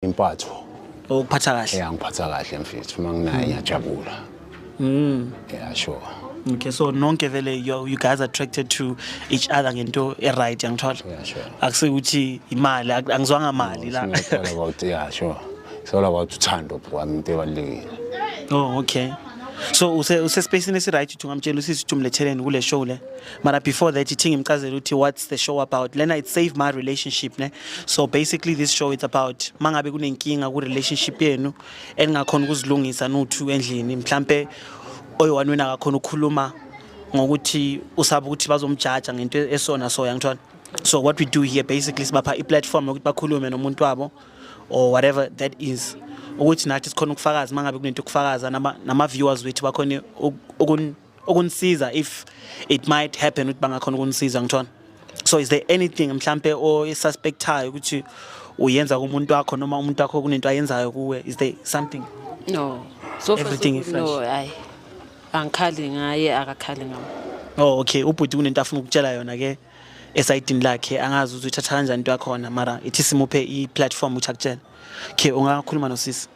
Impatho. Okuphatha kahle. Yeah, ngiphatha kahle mfethu, uma nginaye ngiyajabula. Yeah, sure. Okay, so nonke vele you guys are attracted to each other ngento e-right, yangithola? Yeah, sure. Akusekuthi imali, angizwanga mali la. It's not all about, yeah, sure. It's all about uthando kwami, into ebalulekile. Oh, okay. So use space esi right ukuthi ungamtshela usisi ukuthi umletheleni kule show le. Mara before that, ithi ngimchazele ukuthi what's the show about. Lena, it's Save My Relationship, ne. So basically this show, it's about mangabe kunenkinga ku relationship yenu eningakhona ukuzilungisa nuthu endlini, mhlambe oyi-one wena akakhona ukukhuluma ngokuthi usaba ukuthi bazomjaja ngento esona, so yangithola. So what we do here basically, sibapha i-platform yokuthi bakhulume nomuntu wabo or whatever that is, ukuthi nathi sikhona ukufakaza mangabe kunento yokufakaza, nama viewers wethu bakhona ukunisiza if it might happen ukuthi bangakhona ukunisiza, ngithola. So is there anything mhlambe osuspectayo ukuthi uyenza kumuntu wakho noma umuntu wakho kunento ayenzayo kuwe? Is there something? No, so far so Everything good. is fresh. No, hayi, angikhali ngaye, akakhali ngami. Oh, okay. Ubhuti kunento afuna ukutshela yona ke esayidini lakhe, angazi ukuthi uthatha kanjani into yakhona, mara ithi simuphe i-platform ukuthi akutshele. Okay, ungakhuluma nosisi.